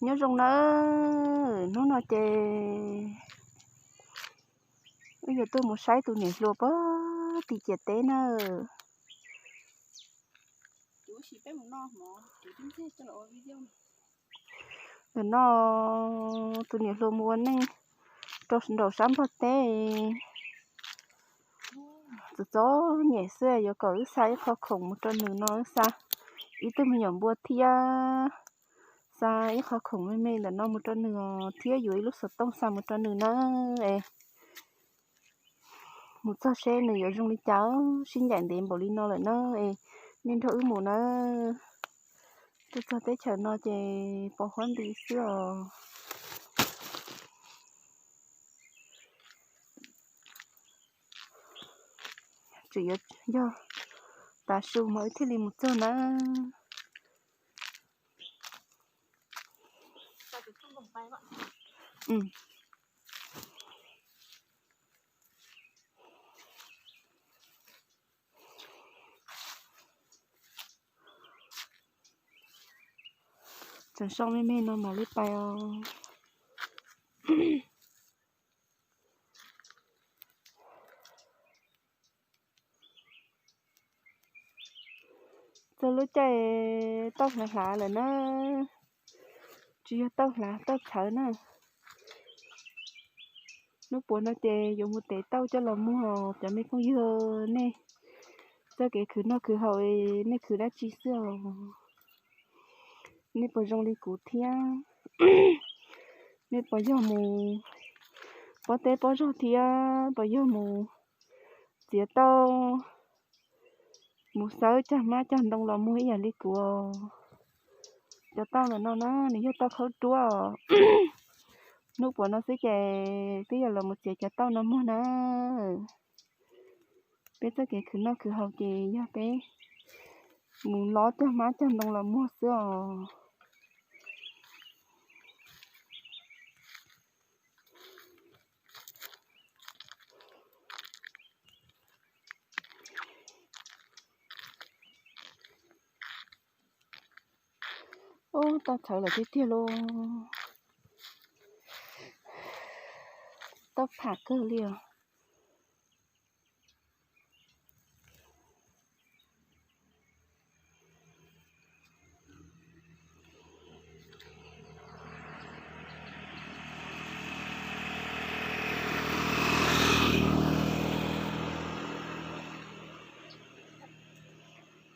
Nyob zoo nawb, hnub no ces wb yuav tuaj mus saib tus niam hluas puag tim ciam teb na. Ntawm no tus niam hluas mus ua neej rau nraum sab Nplog teb. Txom txom nyem xwb, yuav kom wb xa ib qho khoom mus rau nws no wb xa ib tug me nyuam npua thiab, xa ib qho khoom me me ntawm no mus rau nws os, thiab yuav ib lub xov tooj xa mus rau nws na. Es mus txog seb nws yuav zoo li cas, sib ncaim ntev npaum li no lawm na. Es nej nrog wb mus na. Tuaj txog teb chaws no ces pos huab nti xwb os. Tseem yuav yog tav su mas wb thiaj li mus txog na. Tseem sau me me no mam li pais os. Txog lub caij tauj hlav hlav lawm na, tsis yog tauj hlav tauj txhawv na. Hnub puav no ces yuav mus tev tauj coj los muag os cov me phooj ywg, nej txoj kev khwv noj khwv haus nej khwv dab tsi xwb os? Nej puas zoo li kuv thiab? Nej puas yog mus pob teb pob zog thiab puas yog mus txiav tauj, mus xawb cag hmab cag ntoo los muag ib yam li kuv? Cov tauj ntawm no na nws yog tauj khaub ruab. Hnub puav no xwb ces twb yog los mus txiav cov tauj no muag na. Peb txoj kev khwv noj khwv haus ces yog peb mus lob cag hmab cag ntoo los muag xwb os. Ub, tauj txhawv lawm tiag tiag lauj. Tauj pham kawg li os.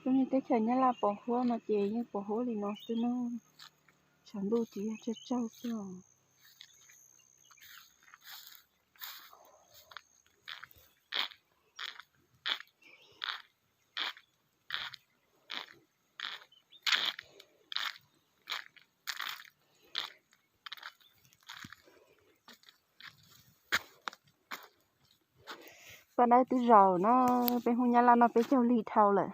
Lub niag teb chaws Nyab Laj pos huab no ces yeej pos huab li no xwb na. Tshav ntuj ces yog tsawg tsawg xwb os. Paj dawb twb zaus na, peb Hmoob Nyab Laj noj peb caug lig dhau lawm.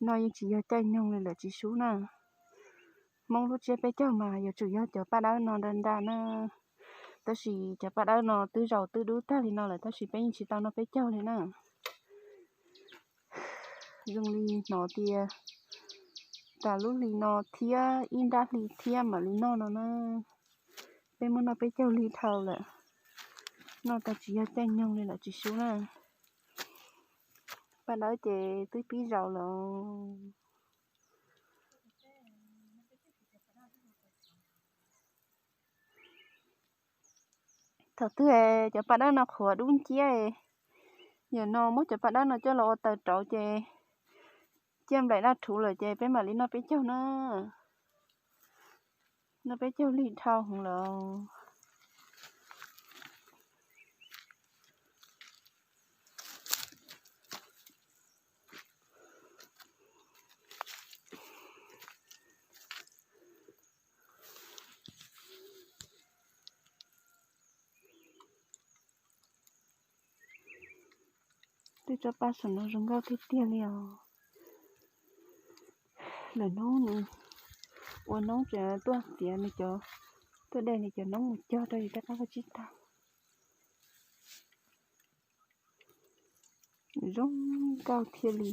No yeej tsis yog caij nyoog li lawm tsis sub na. Hmoob lub tsiab peb caug mas yuav tsum yog cov paj dawb no nra nra na. Tab sis cov paj dawb no twb zaus twb dub tag li no lawm tab sis peb yeej tsis tau noj peb caug li na. Zoo li hnov tias tas lub hli no thiab ib nrab hli thiab mam li noj no na. Peb muab noj peb caug lig dhau lawm. Noj tau tsis yog caij nyoog li lawm tsis sub na. Paj dawb ces twb pib zaus lawm. Thaum twg cov paj dawb no qhuav dub nciab, yam no muab cov paj dawb no coj los ua taws rauv ces ciaj nplaim daj rhuv lawm ces peb mam li noj peb caug na. Noj peb caug lig dhau heev lawm. Tej tsob paj saum no zoo nkauj tiag tiag li os. Lawm hnub nws ua noob tseem tuaj txiav nws cov, tuaj de nws cov noob mus cog rau yus tej qab vaj tsib taug. Zoo nkauj thiaj li.